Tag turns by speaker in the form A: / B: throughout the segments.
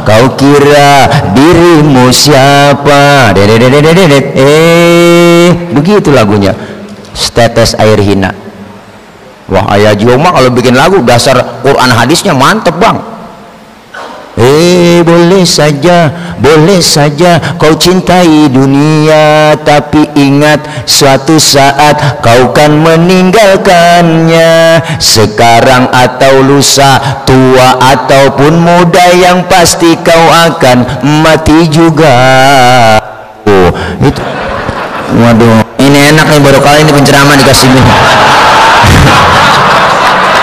A: kau kira dirimu siapa? Begitu lagunya. Setetes air hina. Wah, ayah Joma kalau bikin lagu dasar Quran hadisnya mantep bang. Boleh saja kau cintai dunia, tapi ingat suatu saat kau kan meninggalkannya. Sekarang atau lusa, tua ataupun muda, yang pasti kau akan mati juga. Oh, itu. Waduh, ini enak nih, baru kali ini penceramah dikasih minum.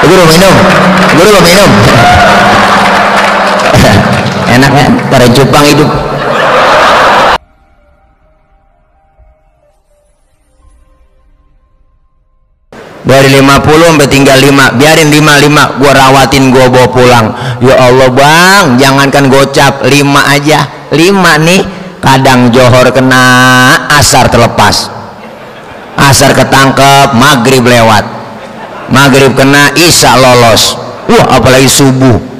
A: Guru minum. Enaknya pada cupang hidup. Dari 50 sampai tinggal 5, biarin 5, gua rawatin, gua bawa pulang. Ya Allah bang, jangankan gocap, 5 aja. 5 nih, kadang johor kena, asar terlepas, asar ketangkep, maghrib lewat, maghrib kena, isya lolos. Wah, apalagi subuh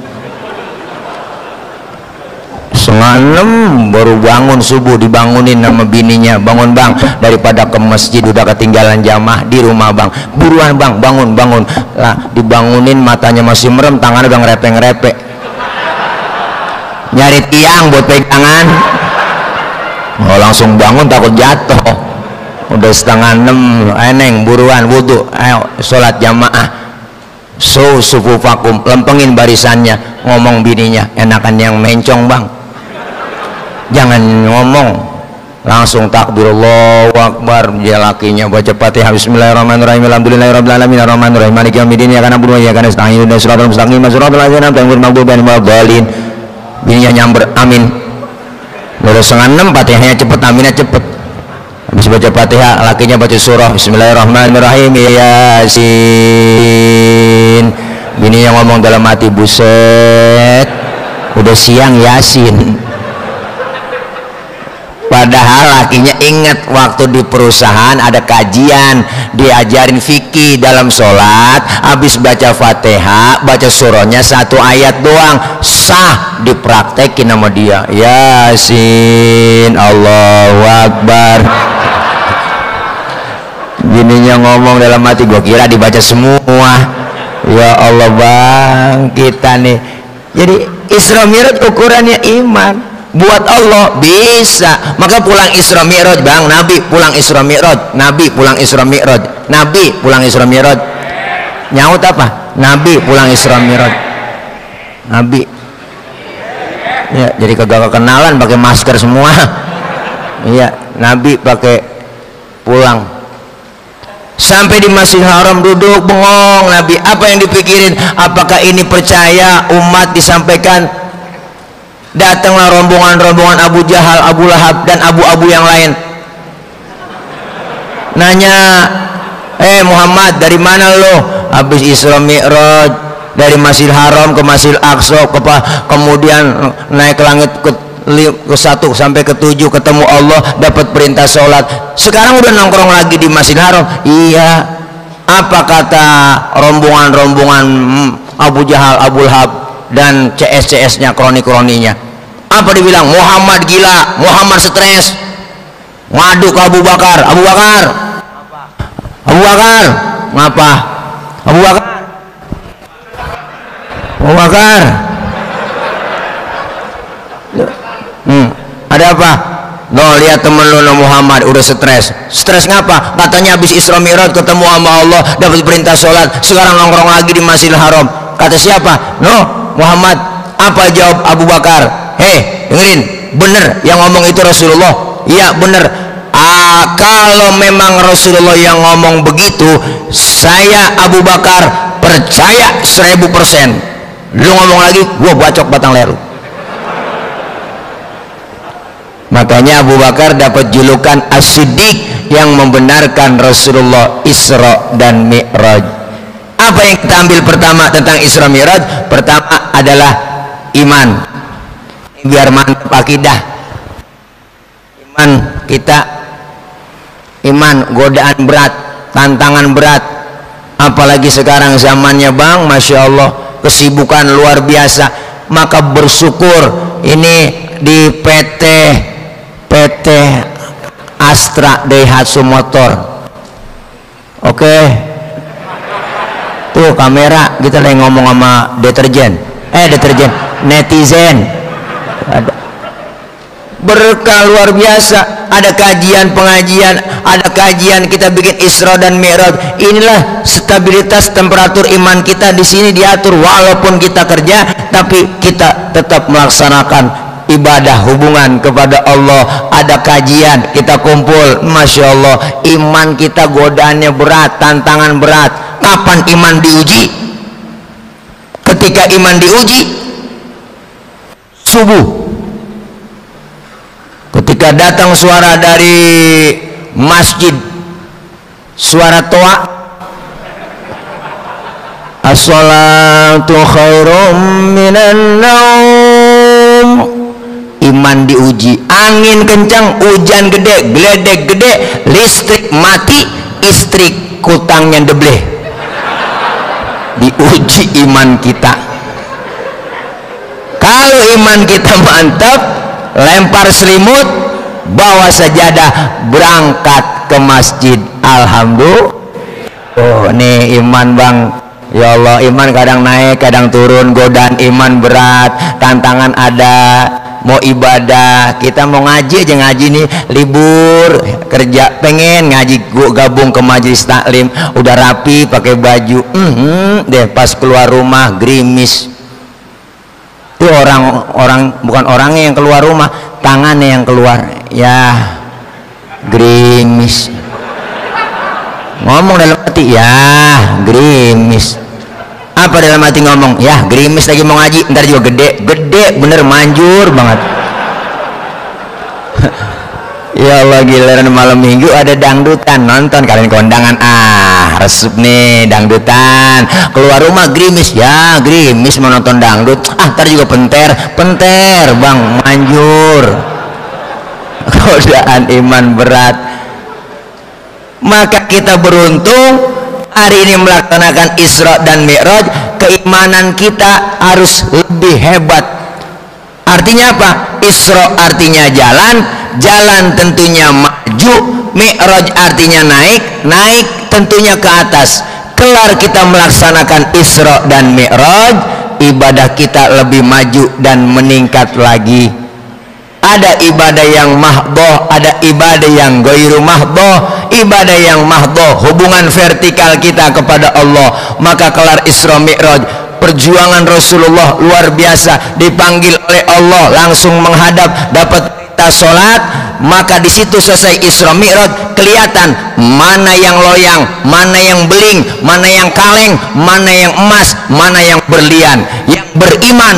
A: 5:30 baru bangun subuh, dibangunin sama bininya, bangun bang, daripada ke masjid udah ketinggalan jamaah di rumah bang, buruan bang, bangun lah, dibangunin matanya masih merem, tangannya udah ngerepe nyari tiang buat pegangan. Oh, langsung bangun takut jatuh, udah 5:30, eneng buruan wudhu, ayo sholat jamaah, sufu vakum, lempengin barisannya, ngomong bininya, enakan yang mencong bang, jangan ngomong, langsung takbir Allahu Akbar. Dia lakinya baca Fatihah, bismillahirrahmanirrahim, alhamdulillahirabbil alamin, arrahmanirrahim, maliki yaumiddin, iyyaka na'budu wa iyyaka nasta'in, ihdinas siratal mustaqim, siratal ladzina an'amta 'alaihim ghairil maghdubi 'alaihim waladdallin. Bininya nyamber, amin. Udah 5:30, Fatihahnya cepet, aminnya cepet. Habis baca Fatihah, lakinya baca surah, bismillahirrahmanirrahim, Yasin. Bininya ngomong dalam hati, buset, udah siang Yasin. Padahal lakinya ingat waktu di perusahaan ada kajian, diajarin fikih dalam sholat, habis baca Fatihah, baca surahnya 1 ayat doang, sah, dipraktekin sama dia, Yasin, Allahu Akbar. Bininya ngomong dalam hati, gua kira dibaca semua. Ya Allah bang, kita nih jadi Isra Mi'raj ukurannya iman buat Allah bisa. Maka pulang Isra Mi'raj bang, Nabi pulang Isra Mi'raj, Nabi pulang Isra Mi'raj, Nabi pulang Isra Mi'raj. Nyaut apa? Nabi pulang Isra Mi'raj, Nabi. Ya, jadi kagak kenalan pakai masker semua. Iya, Nabi pakai pulang. Sampai di Masjidil Haram duduk bengong Nabi. Apa yang dipikirin? Apakah ini percaya umat disampaikan? Datanglah rombongan-rombongan Abu Jahal, Abu Lahab, dan abu-abu yang lain. Nanya, Muhammad, dari mana lo? Habis Isra Mi'raj, dari Masjidil Haram ke Masjidil Aqsa, kemudian naik ke langit ke 1 sampai ke 7, ketemu Allah, dapat perintah sholat. Sekarang udah nongkrong lagi di Masjidil Haram. Iya. Apa kata rombongan-rombongan Abu Jahal, Abu Lahab, dan CS-CS-nya, kroni-kroninya? Apa dibilang? Muhammad gila, Muhammad stres, ngadu ke Abu Bakar. Abu Bakar, Abu Bakar, ngapa? Abu Bakar, Abu Bakar, ada apa? No, lihat temen lu Muhammad udah stres. Stres ngapa? Katanya habis Isra Mi'raj ketemu sama Allah, dapat perintah sholat, sekarang nongkrong lagi di Masjidil Haram. Kata siapa? No, Muhammad. Apa jawab Abu Bakar? Dengerin, bener yang ngomong itu Rasulullah. Iya bener. Kalau memang Rasulullah yang ngomong begitu, saya Abu Bakar percaya 1000%. Lu ngomong lagi, gua bacok batang leher. Makanya Abu Bakar dapat julukan As-Siddiq, yang membenarkan Rasulullah Isra dan Mi'raj. Apa yang kita ambil pertama tentang Isra Mi'raj? Pertama adalah iman. Biar mantap akidah. Iman kita, iman godaan berat, tantangan berat. Apalagi sekarang zamannya bang, Masya Allah, kesibukan luar biasa. maka bersyukur ini di PT Astra Daihatsu Motor. Oke. Tuh kamera kita lagi ngomong sama deterjen netizen. Ada berkah luar biasa, ada kajian pengajian, ada kajian kita bikin Isra dan Mi'raj. Inilah stabilitas temperatur iman kita di sini diatur, walaupun kita kerja tapi kita tetap melaksanakan ibadah hubungan kepada Allah. Ada kajian kita kumpul, Masya Allah, iman kita godaannya berat, tantangan berat. Kapan iman diuji? Ketika iman diuji subuh, ketika datang suara dari masjid, suara toa, as-salatu khairum minan naum, iman diuji. Angin kencang, hujan gede, geledek gede, listrik mati, istri kutangnya debleh. Diuji iman kita. Kalau iman kita mantap, lempar selimut, bawa sajadah, berangkat ke masjid. Alhamdulillah. Oh, nih iman bang. Ya Allah, iman kadang naik, kadang turun, godaan iman berat, tantangan ada. Mau ibadah, kita mau ngaji aja, ngaji nih libur kerja, pengen ngaji, gua gabung ke majelis taklim, udah rapi pakai baju, deh pas keluar rumah gerimis. Itu orang bukan orangnya yang keluar rumah, tangannya yang keluar, ya gerimis. Ngomong dalam hati, ya gerimis. Apa dalam hati ngomong? Ya gerimis lagi mau ngaji, ntar juga gede bener, manjur banget. Ya Allah, giliran malam minggu ada dangdutan, nonton kalian kondangan, resup nih dangdutan. Keluar rumah gerimis, ya gerimis mau nonton dangdut, ntar juga penter bang, manjur. Godaan iman berat. Maka kita beruntung hari ini melaksanakan Isra dan Mi'raj. Keimanan kita harus lebih hebat. Artinya apa? Isra artinya jalan tentunya maju, Mi'raj artinya naik tentunya ke atas. Kelar kita melaksanakan Isra dan Mi'raj, ibadah kita lebih maju dan meningkat lagi. Ada ibadah yang mahdoh, ada ibadah yang ghairu mahdoh. Ibadah yang mahdoh, hubungan vertikal kita kepada Allah. Maka kelar Isra Mi'raj, perjuangan Rasulullah luar biasa, dipanggil oleh Allah langsung menghadap, dapat perintah sholat. Maka di situ selesai Isra Mi'raj, kelihatan mana yang loyang, mana yang beling, mana yang kaleng, mana yang emas, mana yang berlian. Yang beriman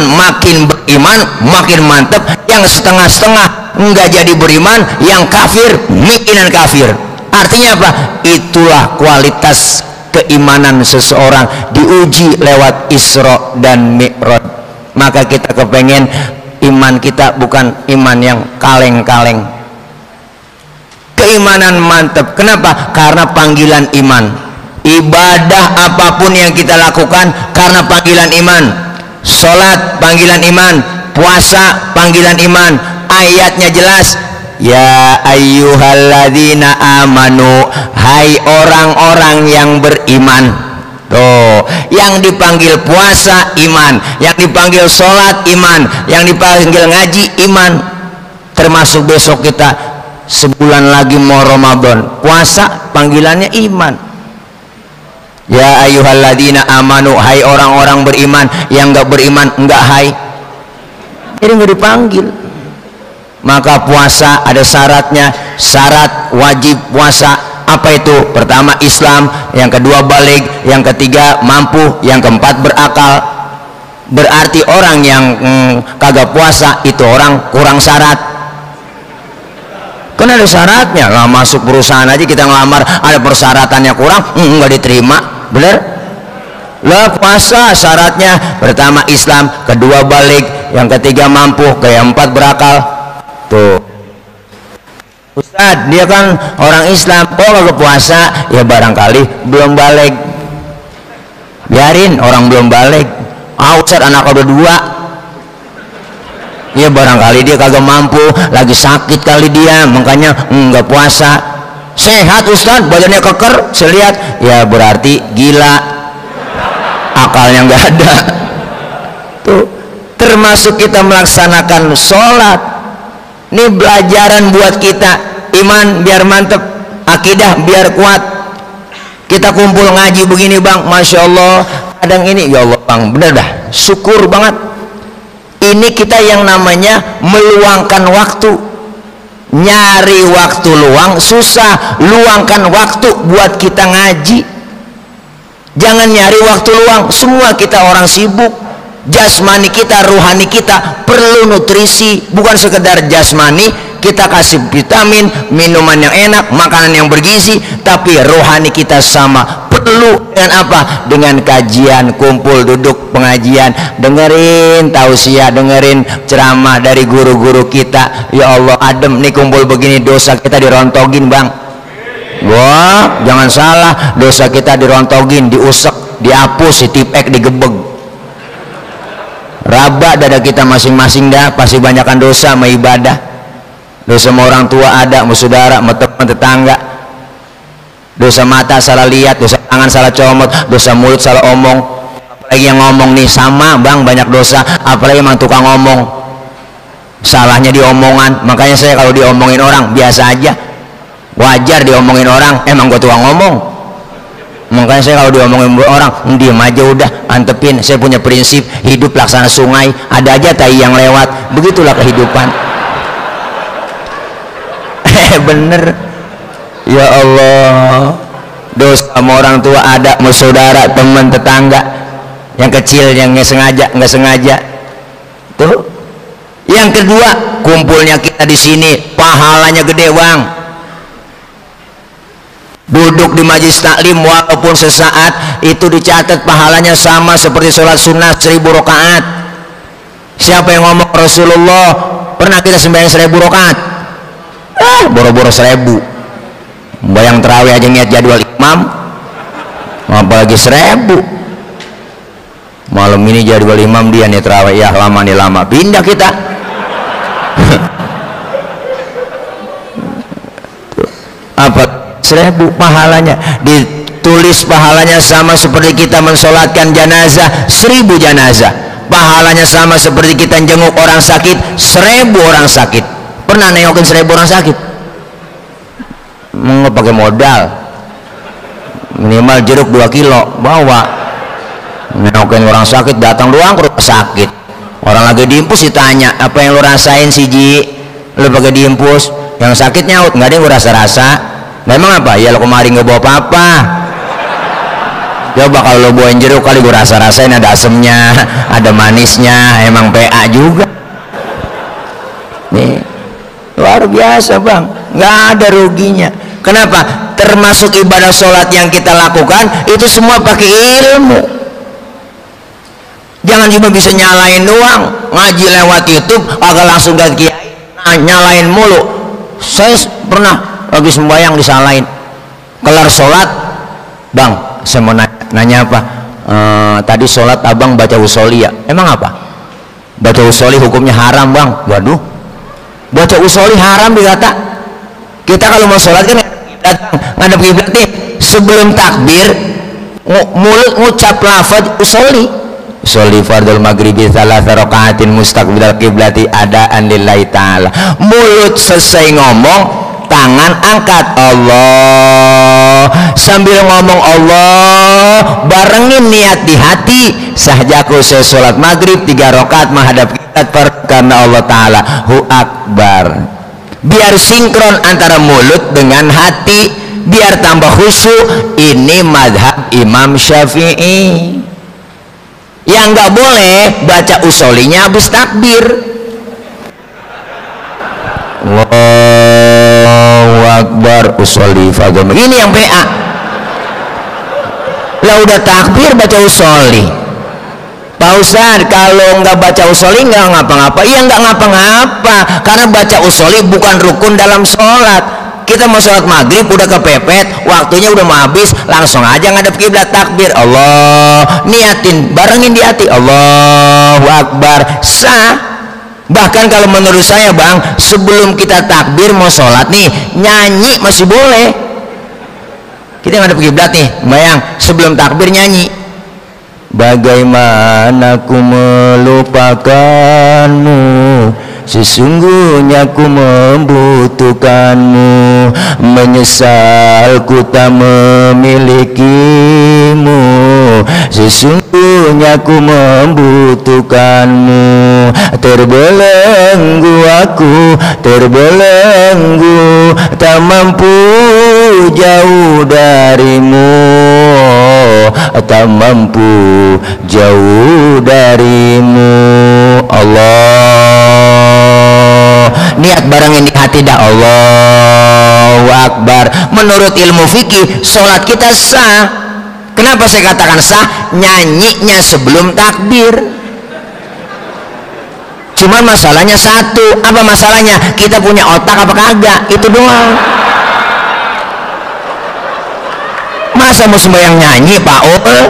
A: makin mantap, yang setengah-setengah enggak jadi beriman, yang kafir mikinan kafir. Artinya apa? Itulah kualitas keimanan seseorang, diuji lewat Isra dan Mi'raj. Maka kita kepengen iman kita bukan iman yang kaleng-kaleng, keimanan mantap. Kenapa? Karena panggilan iman. Ibadah apapun yang kita lakukan karena panggilan iman. Sholat panggilan iman, puasa panggilan iman. Ayatnya jelas, ya ayyuhalladzina amanu, hai orang-orang yang beriman. Tuh, yang dipanggil puasa iman, yang dipanggil sholat iman, yang dipanggil ngaji iman. Termasuk besok kita sebulan lagi mau Ramadan, puasa panggilannya iman. Ya ayyuhalladzina amanu, hai orang-orang beriman. Yang enggak beriman enggak hai, jadi enggak dipanggil. Maka puasa ada syaratnya, syarat wajib puasa. Apa itu? Pertama Islam, yang kedua balik, yang ketiga mampu, yang keempat berakal. Berarti orang yang kagak puasa itu orang kurang syarat. Kan ada syaratnya. Lah masuk perusahaan aja kita ngelamar ada persyaratannya kurang, nggak diterima. Bener? Lah puasa syaratnya pertama Islam, kedua balik, yang ketiga mampu, keempat berakal. Tuh, Ustad dia kan orang Islam, kok nggak puasa? Ya barangkali belum balik. Biarin orang belum balik. Ustad anak udah 2, Ya barangkali dia kagak mampu, lagi sakit kali dia, makanya nggak puasa. Sehat Ustad, badannya keker, saya lihat, ya berarti gila, akalnya nggak ada. Tuh, termasuk kita melaksanakan sholat. Ini pelajaran buat kita, iman biar mantep, akidah biar kuat. Kita kumpul ngaji begini bang, masya Allah. Kadang ini, ya Allah bang, bener dah, syukur banget. Ini kita yang namanya meluangkan waktu. Nyari waktu luang susah, luangkan waktu buat kita ngaji. Jangan nyari waktu luang, semua kita orang sibuk. Jasmani kita, ruhani kita perlu nutrisi, bukan sekedar jasmani. Kita kasih vitamin, minuman yang enak, makanan yang bergizi, tapi rohani kita sama perlu dengan apa? Dengan kajian, kumpul, duduk, pengajian, dengerin tausiah, dengerin ceramah dari guru-guru kita. Ya Allah, adem nih kumpul begini, dosa kita dirontogin bang. Wah, jangan salah, dosa kita dirontogin, diusek, dihapus, ditipek, digebeg. Raba dada kita masing-masing dah, pasti banyakan dosa sama ibadah. Dosa sama orang tua ada, sama saudara, sama teman tetangga. Dosa mata salah lihat, dosa tangan salah comot, dosa mulut salah omong. Apalagi yang ngomong nih sama bang, banyak dosa. Apalagi emang tukang ngomong, salahnya di omongan. Makanya saya kalau diomongin orang biasa aja, wajar diomongin orang, emang gue tukang ngomong. Makanya saya kalau diomongin orang diem aja udah, antepin. Saya punya prinsip hidup laksana sungai, ada aja tai yang lewat, begitulah kehidupan. Bener, ya Allah. Dosa sama orang tua ada, sama saudara, teman, tetangga, yang kecil, yang nggak sengaja. Tuh. Yang kedua, kumpulnya kita di sini, pahalanya gede bang. Duduk di majelis taklim walaupun sesaat, itu dicatat pahalanya sama seperti sholat sunnah 1000 rakaat. Siapa yang ngomong Rasulullah pernah kita sembahyang 1000 rakaat? Boro-boro 1000. Bayang terawih aja niat jadwal imam, apalagi 1000. Malam ini jadwal imam dia nih terawih, ya lama nih lama, pindah kita. Apa 1000 pahalanya, ditulis pahalanya sama seperti kita mensolatkan jenazah 1000 jenazah. Pahalanya sama seperti kita jenguk orang sakit 1000 orang sakit. Pernah nengokin 1000 orang sakit? Nggak pakai modal, minimal jeruk 2 kilo bawa. Nengokin orang sakit, datang doang ke rumah sakit, orang lagi diimpus ditanya, apa yang lo rasain sih Ji? Lo pakai diimpus, yang sakit nyaut, nggak ada yang gue rasa-rasa. Memang apa? Ya lo kemarin nggak bawa apa-apa. Coba kalau lo bawain jeruk kali gue rasa-rasain, ada asemnya, ada manisnya, emang PA juga. Nih, luar biasa bang, nggak ada ruginya. Kenapa? Termasuk ibadah sholat yang kita lakukan itu semua pakai ilmu. Jangan cuma bisa nyalain doang, ngaji lewat YouTube agak langsung ke kiai, nyalain mulu. Saya pernah lagi sembahyang disalahin, kelar sholat, bang saya mau nanya apa? Tadi sholat abang baca usoli ya? Emang apa? Baca usoli hukumnya haram bang. Waduh, baca usoli haram dikata. Kita kalau mau sholat kan ngadep kiblat nih, sebelum takbir mulut ngucap lafaz usoli. Usoli fardul maghribi tsalatsa rakaatin mustaqbilal qiblati adaan lillahi ta'ala. Mulut selesai ngomong, tangan angkat Allah, sambil ngomong Allah barengin niat di hati, sahjaku saya sholat maghrib 3 rakaat menghadap kiblat karena Allah Ta'ala hu akbar. Biar sinkron antara mulut dengan hati, biar tambah khusyuk. Ini madhab Imam Syafi'i. Yang nggak boleh baca usolinya habis takbir. Allahu akbar usoli fagom. Ini yang PA. Lah udah takbir baca usoli. Pak Ustad, kalau nggak baca usoli nggak ngapa-ngapa. Iya nggak ngapa-ngapa, karena baca usoli bukan rukun dalam sholat. Kita mau sholat maghrib udah kepepet, waktunya udah mau habis, langsung aja ngadep kiblat takbir Allah, niatin barengin di hati Allahu akbar, sah. Bahkan kalau menurut saya bang, sebelum kita takbir mau sholat nih, nyanyi masih boleh. Kita ngadep kiblat nih, bayang sebelum takbir nyanyi. Bagaimana ku melupakanmu, sesungguhnya ku membutuhkanmu, menyesal ku tak memilikimu, sesungguhnya ku membutuhkanmu, terbelenggu aku, terbelenggu, tak mampu jauh darimu, tak mampu jauh darimu. Allah, niat bareng di hati dah. Allahu Akbar. Menurut ilmu fikih sholat kita sah. Kenapa saya katakan sah? Nyanyinya sebelum takbir. Cuman masalahnya satu. Apa masalahnya? Kita punya otak apa kagak? Itu doang. Masa mau sembahyang nyanyi Pak Ul?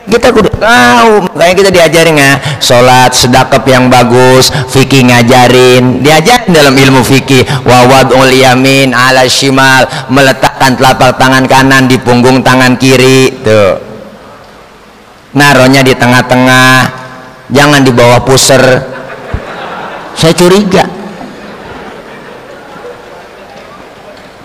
A: Kita kudu tahu, makanya kita diajarin nggak sholat sedekap yang bagus, fikih ngajarin, diajarin dalam ilmu fikih. Wawadul yamin ala shimal, meletakkan telapak tangan kanan di punggung tangan kiri, tuh naronya di tengah-tengah, jangan di bawah pusar. Saya curiga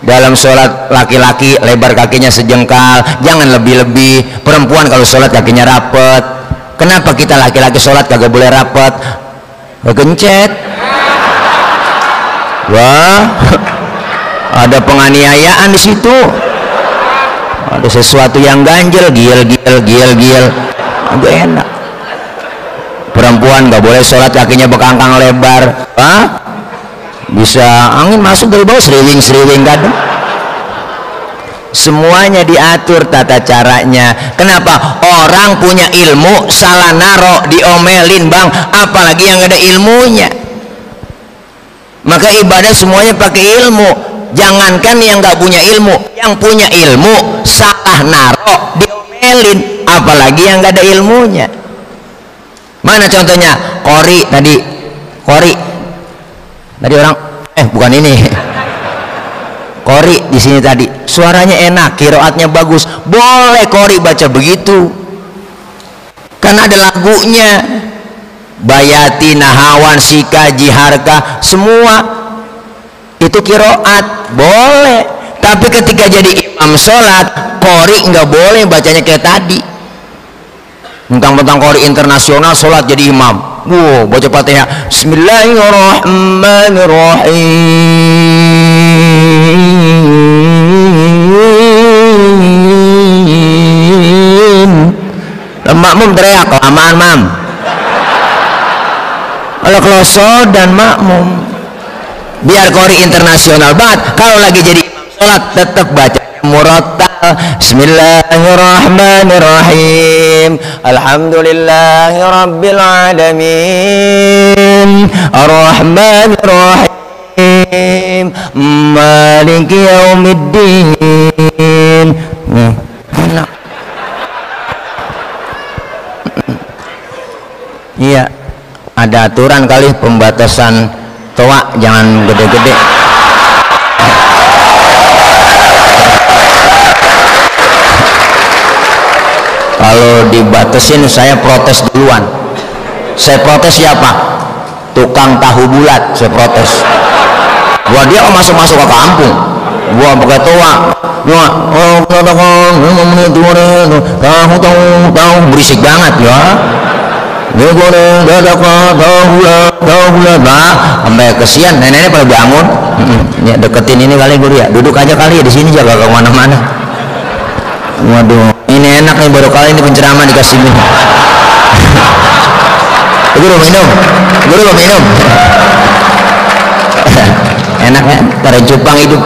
A: dalam sholat laki-laki lebar kakinya sejengkal, jangan lebih-lebih. Perempuan kalau sholat kakinya rapet. Kenapa kita laki-laki sholat kagak boleh rapet? Kegencet. Wah, ada penganiayaan di situ. Ada sesuatu yang ganjel, giel. Agak enak. Perempuan nggak boleh sholat kakinya bekangkang lebar. Hah? Bisa angin masuk dari bawah, seriwing kadang. Semuanya diatur tata caranya. Kenapa? Orang punya ilmu salah naro diomelin bang, apalagi yang ada ilmunya. Maka ibadah semuanya pakai ilmu. Jangankan yang nggak punya ilmu, yang punya ilmu salah naro diomelin, apalagi yang nggak ada ilmunya. Mana contohnya? Kori tadi orang bukan ini. Kori di sini tadi suaranya enak, qiraatnya bagus, boleh kori baca begitu karena ada lagunya. Bayati, nahawan, sika, jiharka, semua itu qiraat boleh. Tapi ketika jadi imam sholat, kori nggak boleh bacanya kayak tadi. Mentang-mentang kori internasional sholat jadi imam, wow, baca Fatihah Bismillahirrahmanirrahim. Makmum teriak, kelamaan mam. Kalau kloso dan makmum, biar kori internasional banget. Kalau lagi jadi imam sholat tetap baca murattal. Bismillahirrahmanirrahim. Alhamdulillahirabbil alamin. Arrahmanirrahim. Maliki yaumiddin. Enak. Iya, ada aturan kali pembatasan toa, jangan gede-gede. Kalau dibatasin saya protes duluan. Saya protes siapa? Tukang tahu bulat, saya protes. Wah, dia masuk-masuk ke kampung, gua pakai toa, tahu berisik banget ya. Dia goreng tahu bulat sampai kesian nenek-nenek pada bangun. Ya, deketin ini kali gue ya, duduk aja kali ya di sini, jaga ke mana-mana. Waduh, ini enak nih, baru kali ini penceramah dikasih minum. Guru minum. Enak ya, pada cupang hidup.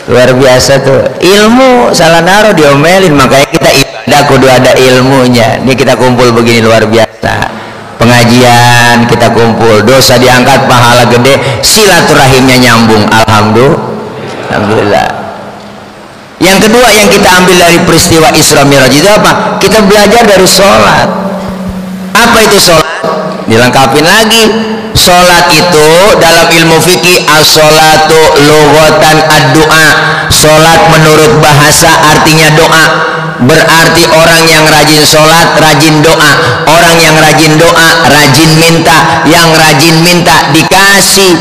A: Luar biasa tuh, ilmu salah naruh diomelin. Makanya kita ibadah kudu ada ilmunya. Ini kita kumpul begini luar biasa, pengajian kita kumpul, dosa diangkat, pahala gede, silaturahimnya nyambung. Alhamdulillah. Yang kedua yang kita ambil dari peristiwa Isra Mi'raj itu apa? Kita belajar dari sholat. Apa itu sholat? Dilengkapin lagi. Sholat itu dalam ilmu fikih as-sholatu lughatan ad-du'a. Sholat menurut bahasa artinya doa. Berarti orang yang rajin sholat rajin doa. Orang yang rajin doa rajin minta. Yang rajin minta dikasih.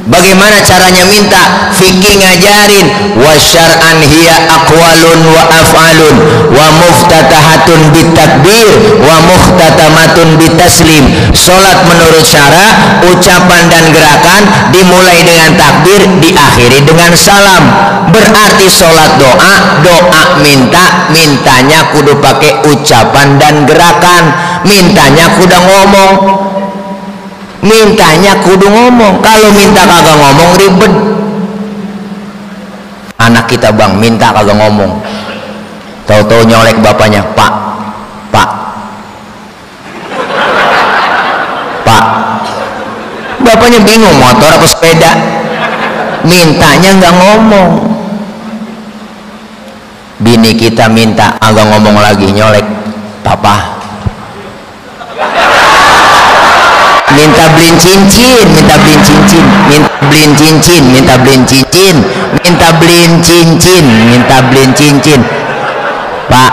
A: Bagaimana caranya minta? Fikih ngajarin. Wa syar'an hiya aqwalun wa af'alun wa muftatahatun bitakbir wa muhtatamatun bitaslim. Salat menurut syara ucapan dan gerakan dimulai dengan takbir, diakhiri dengan salam. Berarti salat doa, doa minta, mintanya kudu pakai ucapan dan gerakan. Mintanya kudu ngomong. Mintanya kudu ngomong. Kalau minta kagak ngomong ribet. Anak kita bang minta kagak ngomong, tahu-tahu nyolek bapaknya, pak bapaknya bingung motor apa sepeda, mintanya nggak ngomong. Bini kita minta agak ngomong lagi, nyolek, papa minta beliin cincin, minta beliin cincin, minta beliin cincin, minta beliin cincin, minta beliin cincin, minta beliin cincin. Pak,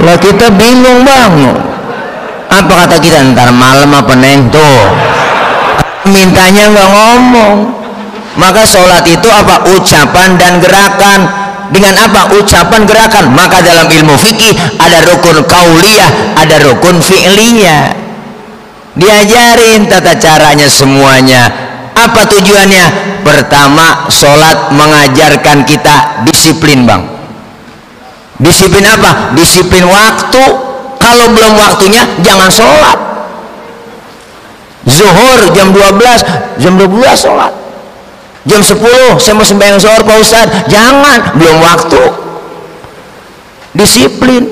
A: lah kita bingung bang. Apa kata kita, ntar malam apa neng tuh? Mintanya nggak ngomong. Maka sholat itu apa? Ucapan dan gerakan. Dengan apa? Ucapan gerakan. Maka dalam ilmu fikih ada rukun kauliyah, ada rukun fi'liyah. Diajarin tata caranya semuanya. Apa tujuannya? Pertama, sholat mengajarkan kita disiplin bang. Disiplin apa? Disiplin waktu. Kalau belum waktunya jangan sholat. Zuhur jam 12, jam 12 sholat. Jam 10 saya mau sembahyang zuhur Pak Ustad, jangan, belum waktu. Disiplin.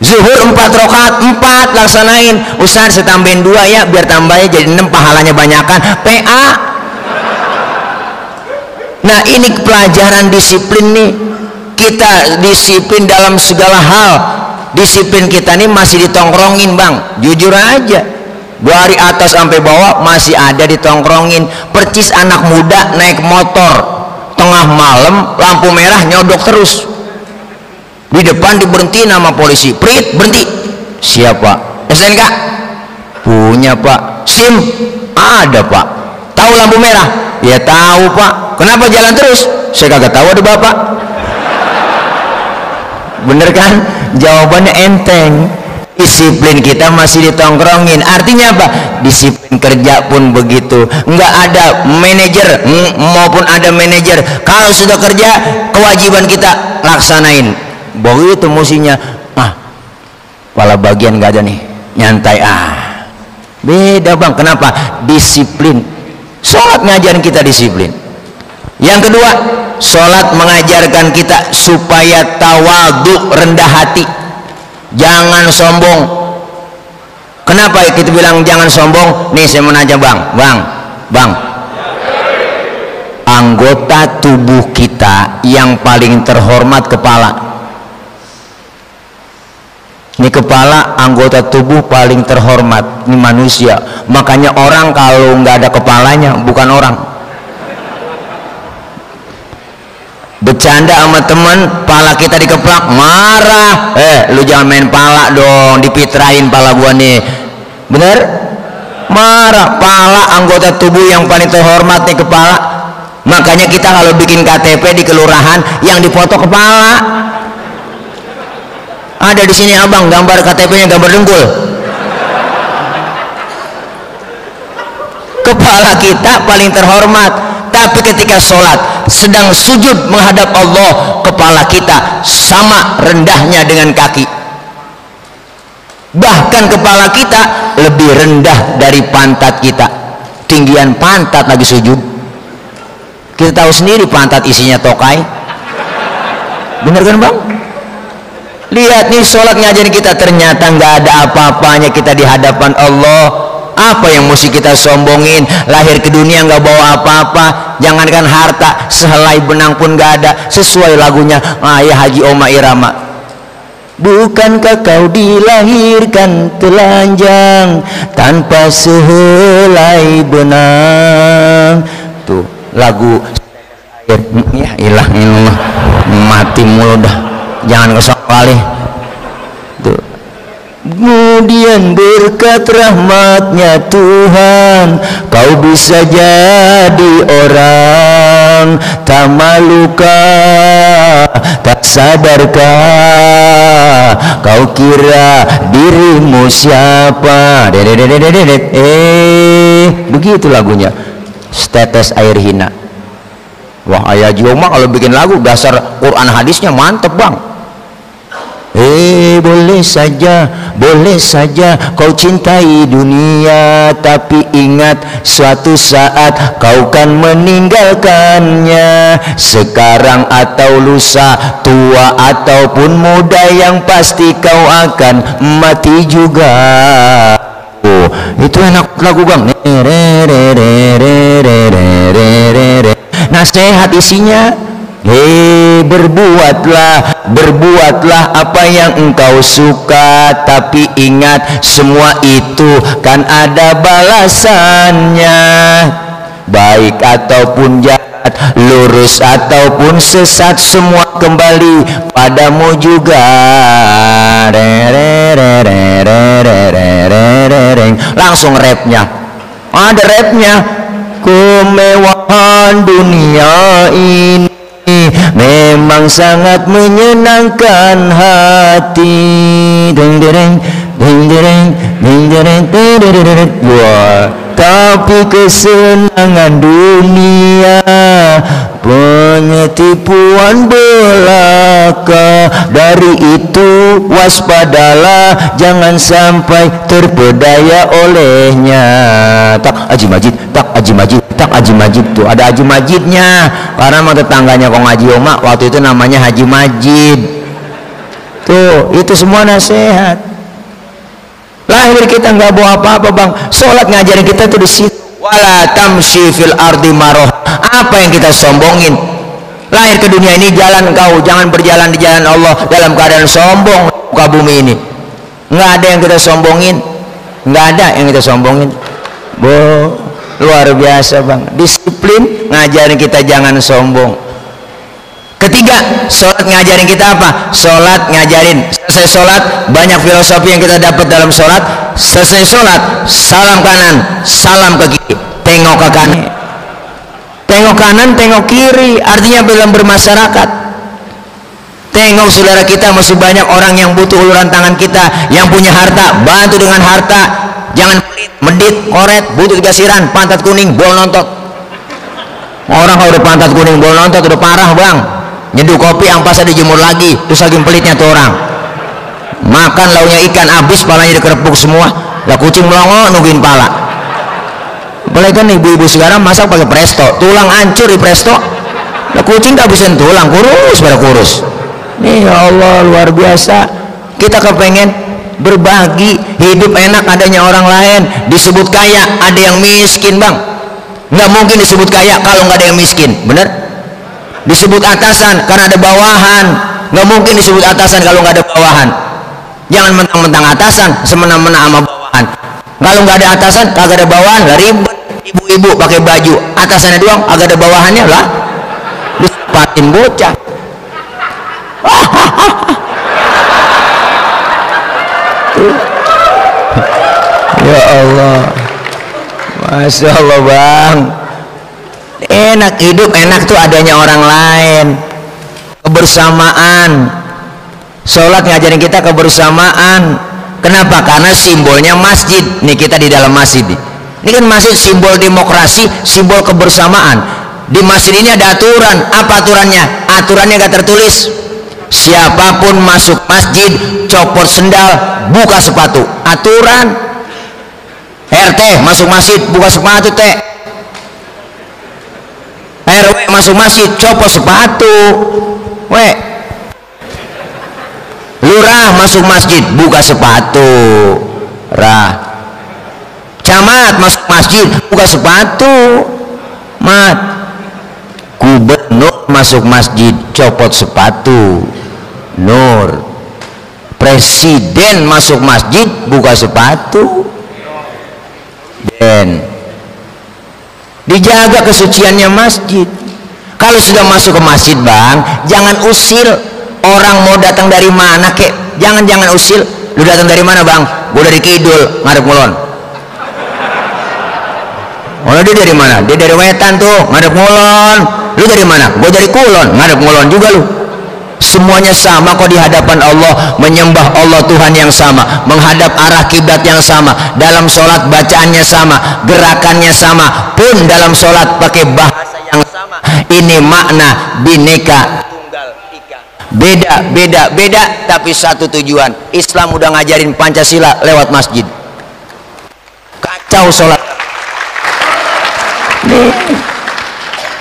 A: Zuhur 4 rakaat, 4 laksanain. Ustad saya tambahin 2 ya biar tambahnya jadi 6, pahalanya banyakan. PA. Nah ini pelajaran disiplin nih. Kita disiplin dalam segala hal. Disiplin kita nih masih ditongkrongin bang, jujur aja. Dari atas sampai bawah masih ada ditongkrongin. Percis anak muda naik motor tengah malam, lampu merah nyodok terus. Di depan diberhentiin sama polisi. Prit, berhenti. Siapa? SNK? Punya pak. SIM? Ada pak. Tahu lampu merah? Ya tahu pak. Kenapa jalan terus? Saya kagak tahu ada bapak. Bener kan? Jawabannya enteng. Disiplin kita masih ditongkrongin. Artinya apa? Disiplin kerja pun begitu. Nggak ada manajer maupun ada manajer, kalau sudah kerja kewajiban kita laksanain. Begitu musinya. Kepala bagian nggak ada nih, nyantai. Beda bang. Kenapa? Disiplin. Sholat ngajarin kita disiplin. Yang kedua, sholat mengajarkan kita supaya tawadhu, rendah hati. Jangan sombong. Kenapa kita bilang jangan sombong? Nih saya mau nanya bang. Anggota tubuh kita yang paling terhormat kepala. Ini kepala anggota tubuh paling terhormat. Ini manusia. Makanya orang kalau nggak ada kepalanya bukan orang. Bercanda sama temen, pala kita dikeplak, marah. Lu jangan main pala dong, dipitrain pala gua nih. Bener? Marah. Pala anggota tubuh yang paling terhormat nih kepala. Makanya kita kalau bikin KTP di kelurahan yang dipoto kepala. Ada di sini abang, gambar KTP-nya gambar dengkul. Kepala kita paling terhormat. Tapi ketika sholat sedang sujud menghadap Allah, kepala kita sama rendahnya dengan kaki. Bahkan kepala kita lebih rendah dari pantat kita. Tinggian pantat lagi sujud. Kita tahu sendiri pantat isinya tokai. Bener kan bang? Lihat nih sholat ngajarin kita, ternyata nggak ada apa-apanya kita di hadapan Allah. Apa yang mesti kita sombongin? Lahir ke dunia nggak bawa apa-apa, jangankan harta, sehelai benang pun nggak ada. Sesuai lagunya ayah Haji Oma Irama, bukankah kau dilahirkan telanjang tanpa sehelai benang? Tuh lagu ya ilah ilah mati mulu dah, jangan kesok kali. Tuh. Kemudian berkat rahmatnya Tuhan, kau bisa jadi orang tak malukah, tak sadarkah kau kira dirimu siapa? Begitu lagunya. Setetes air hina. Wah, ayah Joma kalau bikin lagu dasar Quran hadisnya mantep bang. Boleh saja kau cintai dunia, tapi ingat suatu saat kau kan meninggalkannya. Sekarang atau lusa, tua ataupun muda, yang pasti kau akan mati juga. Oh, itu enak lagu bang. Nasihat isinya, berbuatlah apa yang engkau suka, tapi ingat semua itu kan ada balasannya. Baik ataupun jahat, lurus ataupun sesat, semua kembali padamu juga. Langsung rapnya, ada rapnya. Kemewahan dunia ini memang sangat menyenangkan hati. Tapi kesenangan dunia penipuan belaka. Dari itu waspadalah, jangan sampai terpedaya olehnya. Tak Haji Majid, tak Haji Majid, tak Haji Majid. Tuh ada Haji Majidnya, karena mau tetangganya Kong Haji Oma waktu itu namanya Haji Majid. Tuh itu semua nasihat. Lahir kita nggak bawa apa-apa bang, sholat ngajarin kita tuh di situ. Wala tamshi fil ardi maroh. Apa yang kita sombongin? Lahir ke dunia ini jalan kau, jangan berjalan di jalan Allah dalam keadaan sombong. Muka bumi ini nggak ada yang kita sombongin, nggak ada yang kita sombongin. Luar biasa bang, disiplin ngajarin kita jangan sombong. Ketiga, sholat ngajarin kita apa? Sholat ngajarin, selesai sholat banyak filosofi yang kita dapat dalam sholat. Selesai sholat, salam kanan, salam ke kiri, tengok ke kanan, tengok kanan, tengok kiri. Artinya dalam bermasyarakat, tengok saudara kita, masih banyak orang yang butuh uluran tangan kita. Yang punya harta, bantu dengan harta. Jangan pelit, medit, koret, butuh dikasiran, pantat kuning, bol nontot. Orang kalau udah pantat kuning, bol nontot udah parah bang. Nyeduh kopi ampasnya dijemur lagi, terus lagi pelitnya tuh orang. Makan launya ikan habis, palanya dikerepuk semua. Lah kucing melongo nungguin pala. Apalagi kan ibu-ibu sekarang masak pakai presto, tulang hancur di presto. Lah kucing tak habisin tulang, kurus pada kurus. Nih ya Allah, luar biasa. Kita kepengen berbagi, hidup enak adanya orang lain. Disebut kaya, ada yang miskin bang. Nggak mungkin disebut kaya kalau nggak ada yang miskin, bener? Disebut atasan karena ada bawahan. Nggak mungkin disebut atasan kalau nggak ada bawahan. Jangan mentang-mentang atasan semena-mena sama bawahan. Kalau nggak ada atasan kagak ada bawahan, lah ribet. Ibu-ibu pakai baju atasannya doang, agak ada bawahannya lah, disepatin bocah. Ya Allah, Masya Allah bang, enak hidup, enak tuh adanya orang lain, kebersamaan. Sholat ngajarin kita kebersamaan. Kenapa? Karena simbolnya masjid. Nih kita di dalam masjid nih. Ini kan masjid simbol demokrasi, simbol kebersamaan. Di masjid ini ada aturan. Apa aturannya? Aturannya gak tertulis. Siapapun masuk masjid, copot sendal, buka sepatu. Aturan. RT masuk masjid, buka sepatu teh. RW masuk masjid, copot sepatu. Lurah masuk masjid, buka sepatu. camat masuk masjid buka sepatu. Mat, gubernur masuk masjid copot sepatu. Nur, presiden masuk masjid buka sepatu. Dan dijaga kesuciannya masjid. Kalau sudah masuk ke masjid bang, jangan usil. Orang mau datang dari mana kek, jangan usil. Lu datang dari mana bang? Gue dari kidul ngadep ngulon. Oh dia dari mana? Dia dari wetan tuh ngadep ngulon. Lu dari mana? Gue dari kulon ngadep ngulon juga lu. Semuanya sama kok di hadapan Allah, menyembah Allah Tuhan yang sama, menghadap arah kiblat yang sama, dalam sholat bacaannya sama, gerakannya sama, pun dalam sholat pakai bahasa yang sama. Ini makna bineka tunggal ika. Beda, tapi satu tujuan. Islam udah ngajarin Pancasila lewat masjid. Kacau sholat. Nih.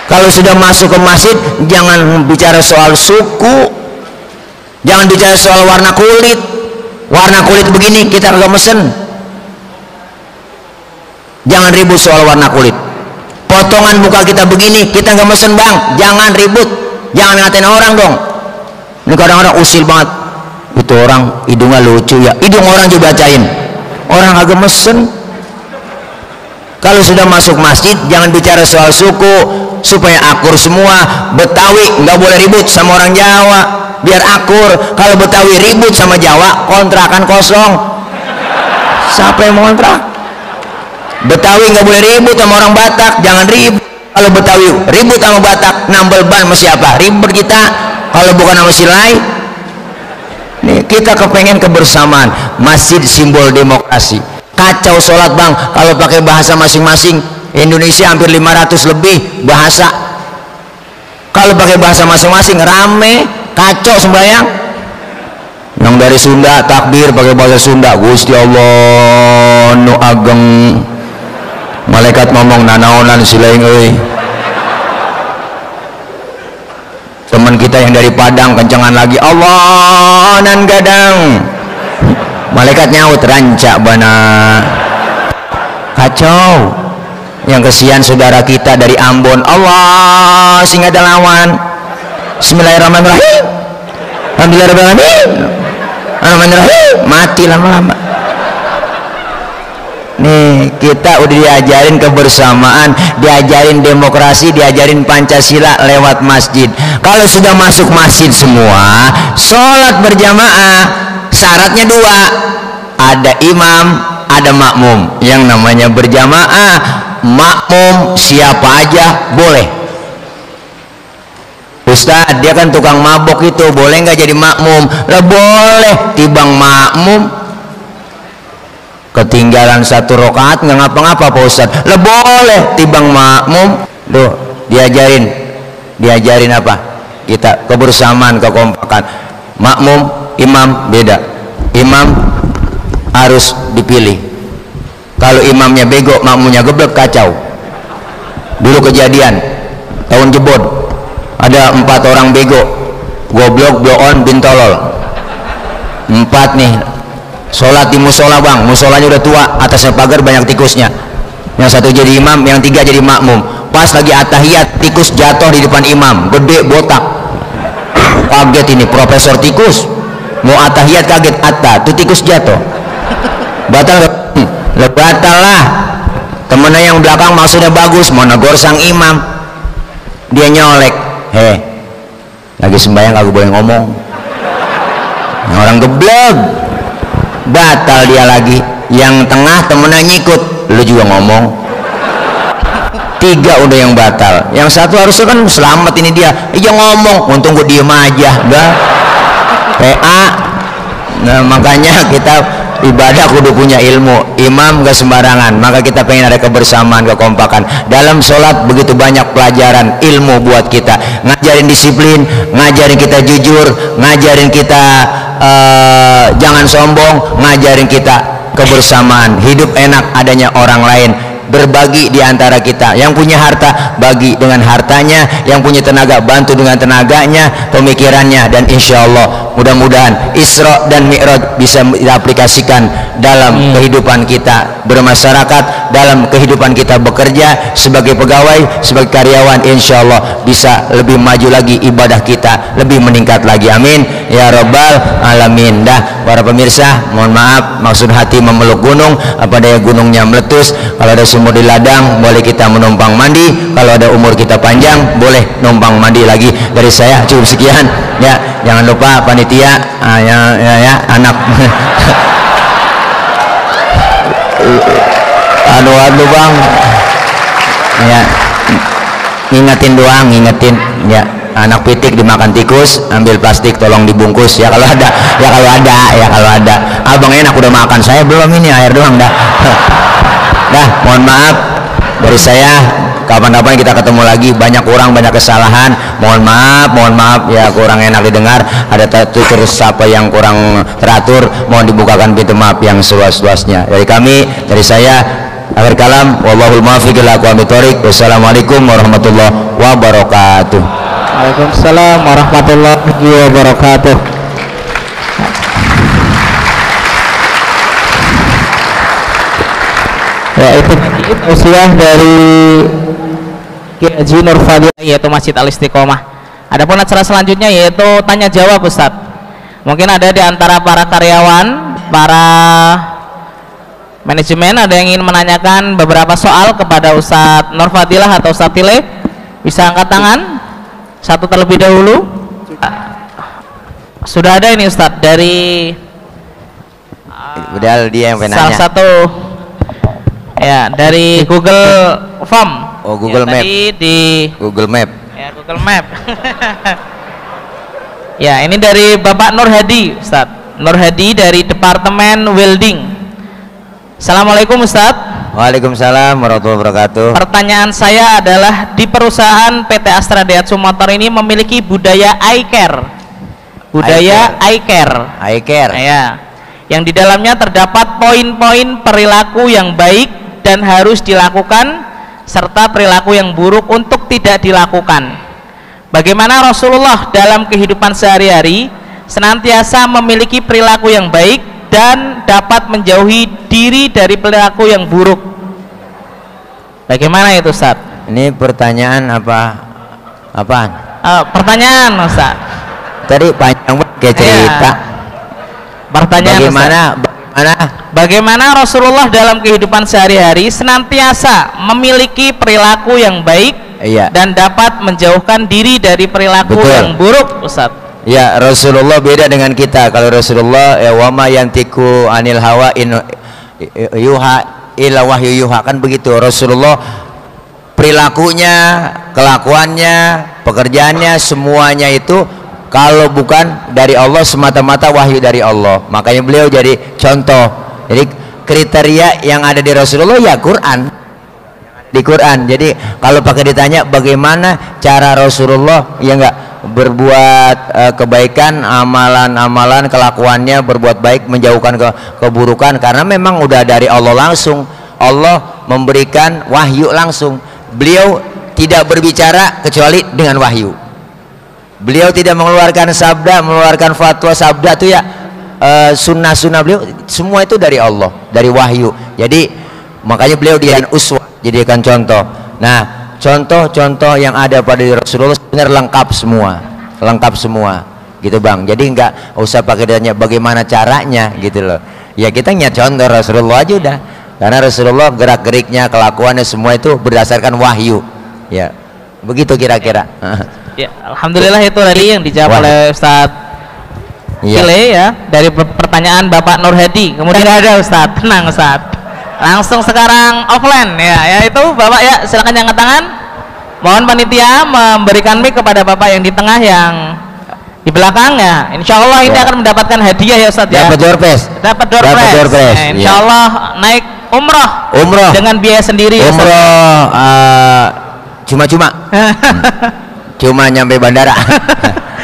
A: Kalau sudah masuk ke masjid, jangan bicara soal suku, jangan bicara soal warna kulit. Warna kulit begini kita kagak mesen. Jangan ribut soal warna kulit. Potongan muka kita begini kita nggak mesen bang. Jangan ribut, jangan ngatain orang dong. Ini kadang-kadang usil banget. Itu orang hidungnya lucu ya, hidung orang juga bacain. Orang agak mesen. Kalau sudah masuk masjid jangan bicara soal suku, supaya akur semua. Betawi nggak boleh ribut sama orang Jawa biar akur. Kalau Betawi ribut sama Jawa, kontrakan kosong. Siapa yang mau kontrak? Betawi nggak boleh ribut sama orang Batak, jangan ribut. Kalau Betawi ribut sama Batak, nambel ban sama siapa? Ribut kita. Kalau bukan sama silai. Nih kita kepengen kebersamaan. Masjid simbol demokrasi. Kacau sholat bang kalau pakai bahasa masing-masing. Indonesia hampir 500 lebih bahasa. Kalau pakai bahasa masing-masing rame, kacau sembahyang. Yang dari Sunda takbir pakai bahasa Sunda, Gusti Allah nu ageng. Malaikat ngomong nanaonan silaing euy. Teman kita yang dari Padang kencengan lagi, Allah nan gadang. Malaikat nyaut ranca bana. Kacau. Yang kesian saudara kita dari Ambon, Allah sing ada lawan. Bismillahirrahmanirrahim. Alhamdulillahirrahmanirrahim. Alhamdulillahirrahim. Mati lama-lama. Nih kita udah diajarin kebersamaan, diajarin demokrasi, diajarin Pancasila lewat masjid. Kalau sudah masuk masjid semua, sholat berjamaah syaratnya dua, ada imam, ada makmum. Yang namanya berjamaah, makmum siapa aja boleh. Ustad dia kan tukang mabok itu, boleh nggak jadi makmum? Lah boleh, tibang makmum ketinggalan satu rakaat nggak ngapa-ngapa Pak Ustad. Lah boleh, tibang makmum. Tuh diajarin apa? Kita kebersamaan, kekompakan. Makmum, imam beda. Imam harus dipilih. Kalau imamnya bego, makmumnya geblek, kacau. Dulu kejadian tahun jebot, ada 4 orang bego, goblok, bloon, bintolol. 4 nih sholat di musola bang, musolanya udah tua, atasnya pagar banyak tikusnya. Yang 1 jadi imam, yang 3 jadi makmum. Pas lagi atahiyat, tikus jatuh di depan imam, gede botak. Kaget ini profesor tikus, mau atahiyat kaget, tuh tikus jatuh. Batal lah. Temennya yang belakang maksudnya bagus, mau negor sang imam, dia nyolek, lagi sembahyang aku boleh ngomong. Orang geblek, batal dia lagi. Yang tengah temennya nyikut, lu juga ngomong. 3 udah yang batal, yang 1 harusnya kan selamat ini dia, iya ngomong, untung gue diem aja, udah PA. Nah makanya kita ibadah kudu punya ilmu. Imam gak sembarangan, maka kita pengen ada kebersamaan, kekompakan. Dalam sholat begitu banyak pelajaran ilmu buat kita, ngajarin disiplin, ngajarin kita jujur, ngajarin kita jangan sombong, ngajarin kita kebersamaan, hidup enak adanya orang lain, berbagi di antara kita. Yang punya harta bagi dengan hartanya, yang punya tenaga bantu dengan tenaganya, pemikirannya. Dan insya Allah mudah-mudahan Isra dan Mi'raj bisa diaplikasikan dalam kehidupan kita bermasyarakat, dalam kehidupan kita bekerja sebagai pegawai, sebagai karyawan, insya Allah bisa lebih maju lagi ibadah kita, lebih meningkat lagi. Amin ya rabbal alamin. Dah para pemirsa, mohon maaf maksud hati memeluk gunung, apa daya gunungnya meletus. Kalau ada sumur di ladang boleh kita menumpang mandi, kalau ada umur kita panjang boleh numpang mandi lagi. Dari saya cukup sekian ya, jangan lupa panitia ya anak aduh bang ya, ngingetin doang, ngingetin ya, anak pitik dimakan tikus, ambil plastik tolong dibungkus ya kalau ada, kalau ada. Abang enak udah makan, saya belum, ini air doang dah. Dah, mohon maaf dari saya, kapan-kapan kita ketemu lagi. Banyak kurang, banyak kesalahan, mohon maaf ya, kurang enak didengar, ada tutur sapa yang kurang teratur, mohon dibukakan pintu maaf yang seluas-luasnya. Dari kami, dari saya, akhir kalam, wallahul muwaffiq ila aqwamit thoriq. Wassalamualaikum warahmatullahi wabarakatuh.
B: Waalaikumsalam warahmatullahi wabarakatuh. Ya, itu usiah dari Haji Nur Fadhilah, yaitu Masjid Al-Istiqomah. Adapun acara selanjutnya yaitu tanya jawab Ustad. Mungkin ada di antara para karyawan, para manajemen ada yang ingin menanyakan beberapa soal kepada Ustad Nur Fadhilah atau Ustad Tile, bisa angkat tangan satu terlebih dahulu. Sudah ada ini Ustad dari
A: udah dia yang penanya.
B: Salah satu ya dari Google Form.
A: Oh, Google
B: ya,
A: Map.
B: Tadi di
A: Google Map.
B: Ya, Google Map. Ya, ini dari Bapak Nur Hadi, Ustaz. Nur Hadi dari Departemen Welding. Assalamualaikum Ustaz.
A: Waalaikumsalam warahmatullahi wabarakatuh.
B: Pertanyaan saya adalah, di perusahaan PT Astra Dayat Sumotor ini memiliki budaya I-Care. Budaya I-Care.
A: I-Care.
B: Ya. Yang di dalamnya terdapat poin-poin perilaku yang baik dan harus dilakukan, serta perilaku yang buruk untuk tidak dilakukan. Bagaimana Rasulullah dalam kehidupan sehari-hari senantiasa memiliki perilaku yang baik dan dapat menjauhi diri dari perilaku yang buruk? Bagaimana itu Ustaz?
A: Ini pertanyaan apaan?
B: Pertanyaan Ustaz.
A: Tadi panjang banget kayak cerita.
B: Pertanyaan Bagaimana Rasulullah dalam kehidupan sehari-hari senantiasa memiliki perilaku yang baik, iya, dan dapat menjauhkan diri dari perilaku, betul, yang buruk Ustaz?
A: Ya, Rasulullah beda dengan kita. Kalau Rasulullah ya, wama yantiku anil hawa in yuha ila wahyu yuha, kan begitu. Rasulullah perilakunya, kelakuannya, pekerjaannya, semuanya itu kalau bukan dari Allah, semata-mata wahyu dari Allah. Makanya beliau jadi contoh. Jadi kriteria yang ada di Rasulullah ya Quran, di Quran. Jadi kalau pakai ditanya bagaimana cara Rasulullah ya enggak berbuat kebaikan, amalan-amalan, kelakuannya berbuat baik, menjauhkan keburukan, karena memang udah dari Allah langsung. Allah memberikan wahyu langsung. Beliau tidak berbicara kecuali dengan wahyu. Beliau tidak mengeluarkan sabda, mengeluarkan fatwa sabda itu ya, sunnah-sunnah beliau semua itu dari Allah, dari wahyu. Jadi makanya beliau dijadikan uswah, jadikan contoh. Nah, contoh-contoh yang ada pada Rasulullah benar lengkap semua gitu Bang. Jadi enggak usah pakai ditanya bagaimana caranya gitu loh. Ya kita nyat contoh Rasulullah aja udah, karena Rasulullah gerak-geriknya, kelakuannya semua itu berdasarkan wahyu ya, begitu kira-kira.
B: Ya, alhamdulillah itu tadi yang dijawab oleh Ustadz Tile ya, dari pertanyaan Bapak Nur Hadi. Kemudian ada Ustadz, tenang Ustadz, langsung sekarang offline ya itu Bapak ya, silakan angkat tangan. Mohon panitia memberikan mic kepada Bapak yang di tengah, yang di belakang ya. Insya Allah ini akan mendapatkan hadiah ya Ustadz ya. Dapat door prize. Insya Allah naik umroh dengan biaya sendiri.
A: Umroh cuma-cuma. Cuma nyampe bandara.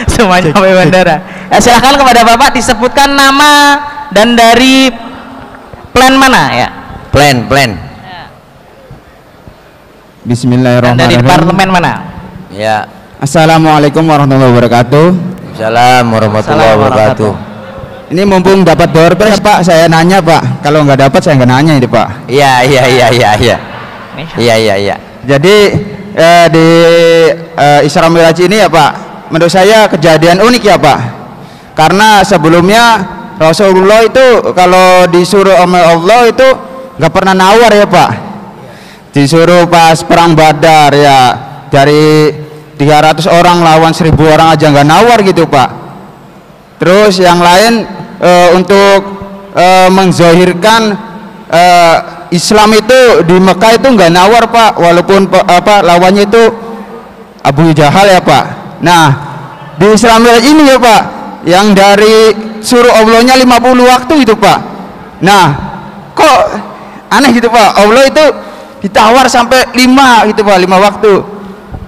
B: Cuma nyampe bandara. Ya, silahkan kepada Bapak disebutkan nama dan dari plan mana ya.
A: Plan.
B: Bismillahirrahmanirrahim. Dari departemen mana?
C: Ya. Assalamualaikum warahmatullahi wabarakatuh.
A: Assalamualaikum warahmatullahi wabarakatuh.
C: Ini mumpung dapat door prize Pak, saya nanya Pak. Kalau nggak dapat saya nggak nanya ini Pak.
A: Iya.
C: Jadi di Isra Mi'raj ini ya Pak, menurut saya kejadian unik ya Pak. Karena sebelumnya Rasulullah itu kalau disuruh oleh Allah itu nggak pernah nawar ya Pak. Disuruh pas perang Badar ya, dari 300 orang lawan 1000 orang aja nggak nawar gitu Pak. Terus yang lain untuk menzahirkan Islam itu di Mekah itu nggak nawar Pak, walaupun lawannya itu Abu Jahal ya Pak. Nah di Isra Mi'raj ini ya Pak, yang dari suruh Allahnya 50 waktu itu Pak. Nah kok aneh gitu Pak, Allah itu ditawar sampai 5 gitu Pak, 5 waktu.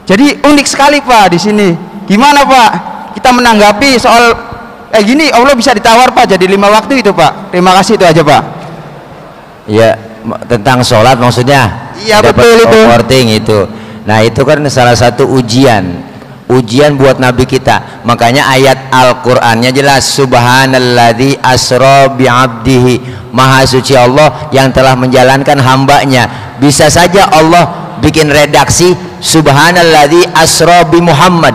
C: Jadi unik sekali Pak di sini. Gimana Pak kita menanggapi soal gini, Allah bisa ditawar Pak jadi 5 waktu itu Pak. Terima kasih, itu aja Pak.
A: Ya, tentang sholat maksudnya.
C: Iya betul itu.
A: Itu. Nah itu kan salah satu ujian buat Nabi kita. Makanya ayat Al-Qur'annya jelas, Subhanalladzi asra bi'abdihi, maha suci Allah yang telah menjalankan hambanya. Bisa saja Allah bikin redaksi Subhanalladzi asra bi Muhammad,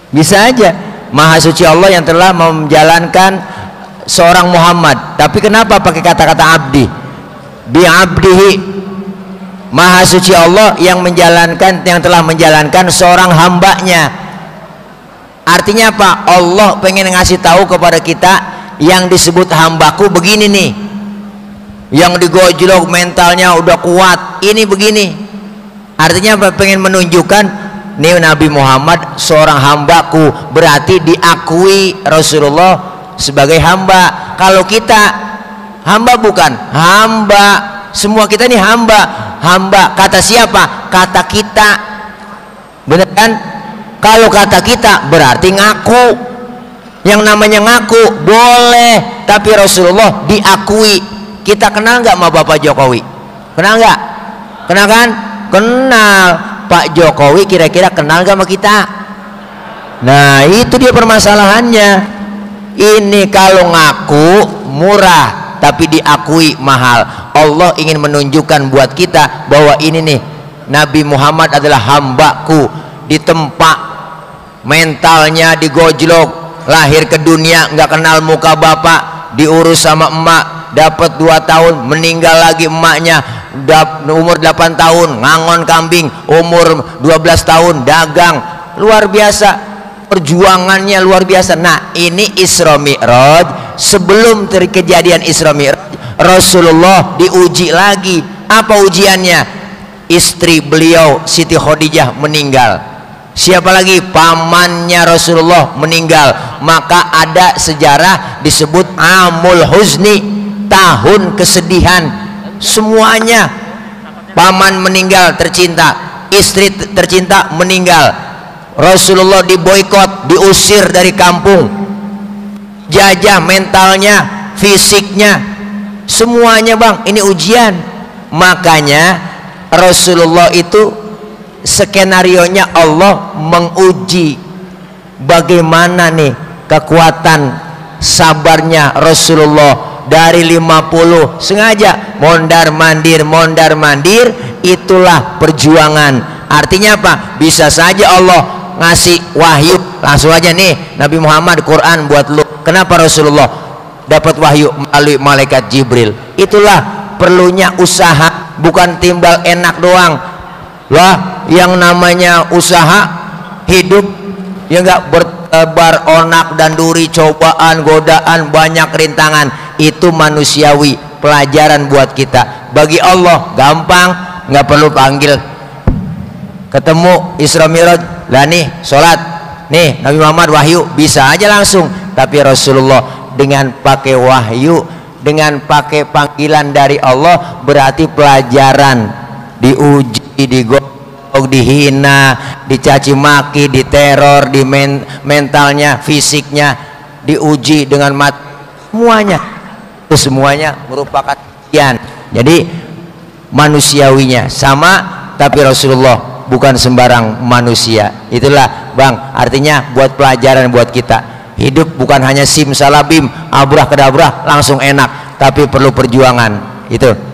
A: bisa aja maha suci Allah yang telah menjalankan seorang Muhammad. Tapi kenapa pakai kata-kata abdi? Bi abdihi, maha suci Allah yang telah menjalankan seorang hambanya. Artinya apa? Allah pengen ngasih tahu kepada kita, yang disebut hambaku begini nih, yang digojlok mentalnya udah kuat, ini begini. Artinya apa? Pengen menunjukkan nih Nabi Muhammad seorang hambaku, berarti diakui Rasulullah sebagai hamba. Kalau kita hamba, bukan hamba, semua kita nih hamba. Kata siapa? Kata kita, bener kan? Kalau kata kita berarti ngaku. Yang namanya ngaku boleh, tapi Rasulullah diakui. Kita kenal nggak sama Bapak Jokowi? Kenal nggak? Kenal kan? Kenal. Pak Jokowi kira-kira kenal gak sama kita? Nah itu dia permasalahannya. Ini kalau ngaku murah, tapi diakui mahal. Allah ingin menunjukkan buat kita bahwa ini nih, Nabi Muhammad adalah hambaku. Ditempa mentalnya, digojlok, lahir ke dunia nggak kenal muka bapak, diurus sama emak, dapat 2 tahun, meninggal lagi emaknya, umur 8 tahun ngangon kambing, umur 12 tahun dagang. Luar biasa perjuangannya, luar biasa. Nah ini Isra Mi'raj. Sebelum kejadian Isra Mi'raj, Rasulullah diuji lagi. Apa ujiannya? Istri beliau Siti Khadijah meninggal. Siapa lagi? Pamannya Rasulullah meninggal. Maka ada sejarah disebut Amul Huzni, tahun kesedihan. Semuanya, paman meninggal tercinta, istri tercinta meninggal, Rasulullah diboikot, diusir dari kampung, jajah mentalnya, fisiknya, semuanya bang. Ini ujian. Makanya Rasulullah itu skenarionya Allah menguji bagaimana nih kekuatan sabarnya Rasulullah. Dari 50 sengaja mondar mandir, itulah perjuangan. Artinya apa? Bisa saja Allah ngasih wahyu langsung aja nih, Nabi Muhammad Quran buat lu. Kenapa Rasulullah dapat wahyu melalui malaikat Jibril? Itulah perlunya usaha, bukan timbal enak doang. Lah yang namanya usaha hidup ya nggak bertebar onak dan duri, cobaan, godaan, banyak rintangan. Itu manusiawi, pelajaran buat kita. Bagi Allah gampang, nggak perlu panggil. Ketemu Isra Mi'raj, lah nih sholat, nih Nabi Muhammad wahyu, bisa aja langsung. Tapi Rasulullah dengan pakai wahyu, dengan pakai panggilan dari Allah, berarti pelajaran. Diuji, digolok, dihina, dicaci maki, diteror, di mentalnya, fisiknya diuji dengan semuanya. Itu semuanya merupakan ujian. Jadi manusiawinya sama, tapi Rasulullah bukan sembarang manusia. Itulah bang, artinya buat pelajaran buat kita. hidup bukan hanya simsalabim abrah kedabrah langsung enak, tapi perlu perjuangan. Itu